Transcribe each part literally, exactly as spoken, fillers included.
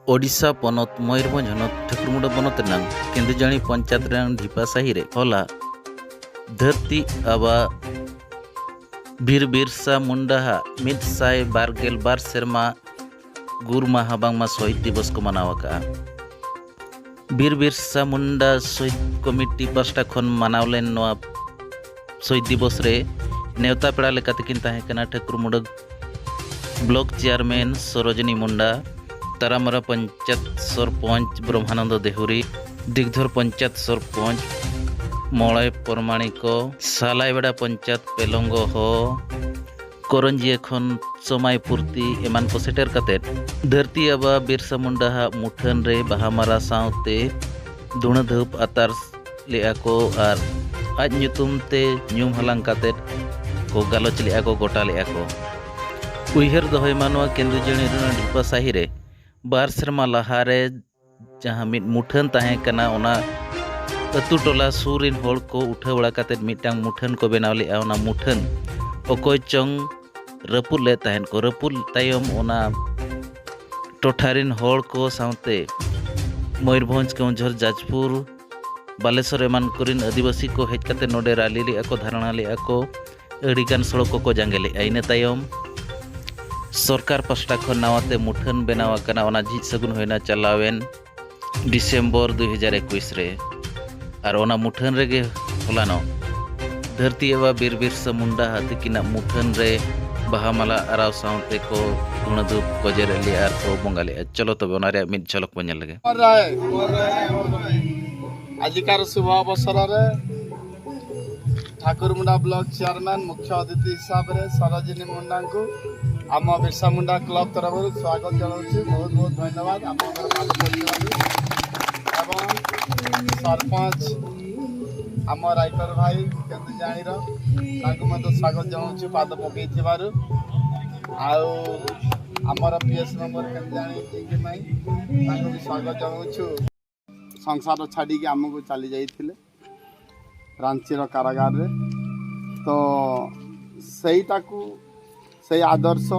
ᱳᱰᱤᱥᱟ ᱯᱚᱱᱚᱛ ᱢᱚᱭᱩᱨᱵᱷᱚᱸᱡᱽ ᱦᱚᱱᱚᱛ ᱴᱷᱟᱹᱠᱩᱨᱢᱩᱸᱰᱟᱹ ᱵᱚᱱᱚᱛ ᱨᱮᱱᱟᱝ ᱠᱮᱸᱫᱩᱡᱟᱹᱲᱤ ᱯᱚᱧᱪᱟᱭᱮᱛ ᱨᱮᱱᱟᱝ ᱰᱷᱤᱯᱟ ᱥᱟᱹᱦᱤ ᱨᱮ ᱦᱚᱞᱟ ᱫᱷᱟᱹᱨᱛᱤ ᱟᱵᱟ ᱵᱤᱨ ᱵᱤᱨᱥᱟ ᱢᱩᱱᱰᱟ ᱦᱟᱜ ᱢᱤᱫ ᱥᱟᱭ ᱵᱟᱨ ᱜᱮᱞ ᱵᱟᱨ ᱥᱮᱨᱢᱟ ᱜᱩᱨ ᱢᱟᱦᱟ ᱵᱟᱝᱢᱟ ᱥᱚᱦᱤᱫ ᱫᱤᱵᱚᱥ ᱠᱚ ᱢᱟᱱᱟᱣ ᱟᱠᱟᱫᱼᱟ᱾ ᱵᱤᱨ ᱵᱤᱨᱥᱟ ᱢᱩᱱᱰᱟ ᱥᱚᱦᱤᱫ ᱠᱚᱢᱤᱴᱤ ᱯᱟᱥᱴᱟ ᱠᱷᱚᱱ ᱢᱟᱱᱟᱣ ᱞᱮᱱ ᱱᱚᱣᱟ ᱥᱚᱦᱤᱫ ᱫᱤᱵᱚᱥ ᱨᱮ ᱱᱮᱣᱛᱟ ᱯᱮᱲᱟ ᱞᱮᱠᱟᱛᱮ ᱠᱤᱱ ᱛᱟᱦᱮᱸ ᱠᱟᱱᱟ ᱴᱷᱟᱹᱠᱩᱨᱢᱩᱸᱰᱟᱹ ᱵᱞᱚᱠ ᱪᱮᱭᱟᱨᱢᱮᱱ ᱥᱚᱨᱳᱡᱤᱱᱤ ᱢᱩᱱᱰᱟ, ᱛᱟᱨᱟᱢᱟᱨᱟ ᱯᱚᱧᱪᱟᱭᱮᱛ ᱥᱚᱨᱯᱚᱧᱪ ᱵᱨᱚᱦᱢᱟᱱᱚᱱᱫᱚ ᱫᱮᱦᱩᱨᱤ, ᱫᱤᱜᱽᱫᱷᱚᱨ ᱯᱚᱧᱪᱟᱭᱮᱛ ᱥᱚᱨᱯᱚᱧᱪ ᱢᱚᱬᱮ ᱯᱚᱨᱢᱟᱬᱤᱠᱚ, ᱥᱟᱞᱟᱭᱵᱮᱲᱟ ᱯᱚᱧᱪᱟᱭᱮᱛ ᱯᱮᱞᱚᱝᱜᱚ ᱦᱚ, ᱠᱚᱨᱚᱧᱡᱤᱭᱟᱹ ᱠᱷᱚᱱ ᱥᱚᱢᱟᱭ ᱯᱩᱨᱛᱤ ᱮᱢᱟᱱ ᱠᱚ ᱥᱮᱴᱮᱨ ᱠᱟᱛᱮᱫ ᱫᱷᱟᱹᱨᱛᱤ ᱟᱵᱟ ᱵᱤᱨᱥᱟ ᱢᱩᱱᱰᱟ ᱦᱟᱜ ᱢᱩᱴᱷᱟᱹᱱ ᱨᱮ ᱵᱟᱦᱟ ᱢᱟᱞᱟ ᱥᱟᱶᱛᱮ ᱫᱷᱩᱬᱟᱹ ᱫᱷᱩᱯ ᱟᱛᱟᱨ ᱞᱮᱫᱼᱟ ᱠᱚ ᱟᱨ ᱟᱡ ᱧᱩᱛᱩᱢ ᱛᱮ ᱧᱩᱢ ᱦᱟᱞᱟᱝ ᱠᱟᱛᱮᱫ ᱠᱚ ᱜᱟᱞᱚᱪ ᱞᱮᱫᱼᱟ ᱠᱚ, ᱜᱚᱴᱟ ᱞᱮᱫᱼᱟ ᱠᱚ᱾ ᱩᱭᱦᱟᱹᱨ ᱫᱚᱦᱚᱭ ᱢᱟ, ᱱᱚᱣᱟ ᱠᱮᱸᱫᱩᱡᱟᱹᱲᱤ ᱨᱮᱱᱟᱜ ᱰᱷᱤᱯᱟ ᱥᱟᱹᱦᱤ ᱨᱮ ᱵᱟᱨ ᱥᱮᱨᱢᱟ ᱞᱟᱦᱟᱨᱮ ᱡᱟᱦᱟᱸ ᱢᱤᱫ ᱢᱩᱴᱷᱟᱹᱱ ᱛᱟᱦᱮᱸ ᱠᱟᱱᱟ, ᱚᱱᱟ ᱟᱹᱛᱩ ᱴᱚᱞᱟ ᱥᱩᱨ ᱨᱤᱱ ᱦᱚᱲ ᱠᱚ ᱩᱴᱷᱟᱹᱣ ᱵᱟᱲᱟ ᱠᱟᱛᱮᱫ ᱢᱤᱫᱴᱟᱝ ᱢᱩᱴᱷᱟᱹᱱ ᱠᱚ ᱵᱮᱱᱟᱣ ᱞᱮᱫᱼᱟ᱾ ᱚᱱᱟ ᱢᱩᱴᱷᱟᱹᱱ ᱚᱠᱚᱭ ᱪᱚᱝ ᱨᱟᱹᱯᱩᱫ ᱞᱮᱫ ᱛᱟᱦᱮᱸᱫ ᱠᱚ᱾ ᱨᱟᱹᱯᱩᱫ ᱛᱟᱭᱚᱢ ᱚᱱᱟ ᱴᱚᱴᱷᱟ ᱨᱤᱱ ᱦᱚᱲ ᱠᱚ ᱥᱟᱶᱛᱮ ᱢᱚᱭᱩᱨᱵᱷᱚᱸᱡᱽ, ᱠᱮᱣᱚᱱᱡᱷᱚᱨ, ᱡᱟᱡᱽᱯᱩᱨ, ᱵᱟᱞᱮᱥᱚᱨ ᱮᱢᱟᱱ ᱠᱚᱨᱮᱱ ᱟᱹᱫᱤᱵᱟᱹᱥᱤ ᱠᱚ ᱦᱮᱡ ᱠᱟᱛᱮ ᱱᱚᱰᱮ ᱨᱟᱞᱤ ᱞᱮᱫᱼᱟ ᱠᱚ, ᱫᱷᱟᱨᱱᱟ ᱞᱮᱫᱼᱟ ᱠᱚ, ᱟᱹᱰᱤᱜᱟᱱ ᱥᱚᱲᱚᱠ ᱠᱚᱠᱚ ᱡᱟᱸᱜᱮ ᱞᱮᱫᱼᱟ᱾ ᱤᱱᱟᱹ ᱛᱟᱭᱚᱢ ᱥᱚᱨᱠᱟᱨ ᱯᱟᱥᱴᱟ ᱠᱷᱚᱱ ᱱᱟᱣᱟᱛᱮ ᱢᱩᱴᱷᱟᱹᱱ ᱵᱮᱱᱟᱣ ᱟᱠᱟᱱᱟ, ᱚᱱᱟ ᱡᱷᱤᱡ ᱥᱟᱹᱜᱩᱱ ᱦᱩᱭᱱᱟ ᱪᱟᱞᱟᱣᱮᱱ ᱰᱤᱥᱮᱢᱵᱚᱨ ᱫᱩ ᱦᱟᱡᱟᱨ ᱮᱠᱩᱥ ᱨᱮ᱾ ᱟᱨ ᱚᱱᱟ ᱢᱩᱴᱷᱟᱹᱱ ᱨᱮᱜᱮ ᱦᱚᱞᱟᱱᱚᱜ ᱫᱷᱟᱹᱨᱛᱤ ᱟᱵᱟ ᱵᱤᱨ ᱵᱤᱨᱥᱟ ᱢᱩᱱᱰᱟ ᱦᱟᱜ ᱛᱤᱠᱤᱱᱟᱜ ᱢᱩᱴᱷᱟᱹᱱ ᱨᱮ ᱵᱟᱦᱟ ᱢᱟᱞᱟ ᱟᱨᱟᱣ ᱥᱟᱶᱛᱮ ᱠᱚ ᱫᱷᱩᱬᱟᱹ ᱫᱷᱩᱯ ᱠᱚ ᱡᱮᱨᱮᱫ ᱞᱮᱫᱼᱟ ᱟᱨ ᱠᱚ ᱵᱚᱸᱜᱟ ᱞᱮᱫᱼᱟ᱾ ᱪᱚᱞᱚ ᱛᱚᱵᱮ ᱚᱱᱟ ᱨᱮᱭᱟᱜ ᱢᱤᱫ ᱡᱷᱚᱞᱚᱠ ᱵᱚᱱ ᱧᱮᱞ ᱞᱮᱜᱮ᱾ ᱟᱡᱤᱠᱟᱨ ᱥᱩᱵᱷ ᱚᱵᱚᱥᱚᱨ ᱨᱮ ᱴᱷᱟᱠᱩᱨ ᱢᱩᱸᱰᱟ ବ୍ଲକ ଚେୟାରମ୍ୟାନ ମୁଖ୍ୟ ଅତିଥି ହିସାବରେ ସରୋଜିନୀ ମୁଣ୍ଡାଙ୍କୁ ଆମ ବିର୍ସା ମୁଣ୍ଡା କ୍ଲବ ତରଫରୁ ସ୍ୱାଗତ ଜଣାଉଛି। ବହୁତ ବହୁତ ଧନ୍ୟବାଦ ଆପଣଙ୍କର ପାଦ ପଡ଼ିଥିବାରୁ। ଏବଂ ସରପଞ୍ଚ ଆମ ରାଇଟର ଭାଇ କେନ୍ଦୁଜାଣିର, ତାଙ୍କୁ ମଧ୍ୟ ସ୍ୱାଗତ ଜଣାଉଛି ପାଦ ପକେଇଥିବାରୁ। ଆଉ ଆମର ପି ଏସ୍ ମେମ୍ବର କେନ୍ଦୁଜାଣି ଯିଏକି ନାହିଁ, ତାଙ୍କୁ ବି ସ୍ୱାଗତ ଜଣାଉଛୁ। ସଂସାର ଛାଡ଼ିକି ଆମକୁ ଚାଲି ଯାଇଥିଲେ ରାଞ୍ଚିର କାରାଗାରରେ। ତ ସେଇଟାକୁ, ସେଇ ଆଦର୍ଶ,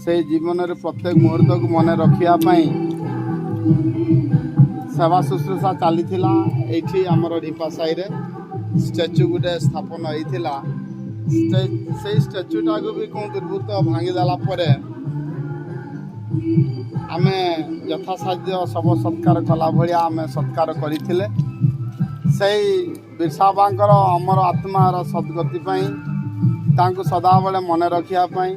ସେଇ ଜୀବନରେ ପ୍ରତ୍ୟେକ ମୁହୂର୍ତ୍ତକୁ ମନେ ରଖିବା ପାଇଁ ସେବା ଶୁଶ୍ରୂଷା ଚାଲିଥିଲା। ଏଇଠି ଆମର ଢିପା ସାହିରେ ଷ୍ଟାଚ୍ୟୁ ଗୋଟେ ସ୍ଥାପନ ହେଇଥିଲା। ଷ୍ଟେ- ସେଇ ଷ୍ଟାଚ୍ୟୁଟାକୁ ବି କେଉଁ ଦୁର୍ବୃତ୍ତ ଭାଙ୍ଗିଦେଲା ପରେ ଆମେ ଯଥାସାଧ୍ୟ ଶବ ସତ୍କାର କଲା ଭଳିଆ ଆମେ ସତ୍କାର କରିଥିଲେ। ସେଇ ବିର୍ସା ବାଙ୍କର ଅମର ଆତ୍ମାର ସଦ୍ଗତି ପାଇଁ, ତାଙ୍କୁ ସଦାବେଳେ ମନେ ରଖିବା ପାଇଁ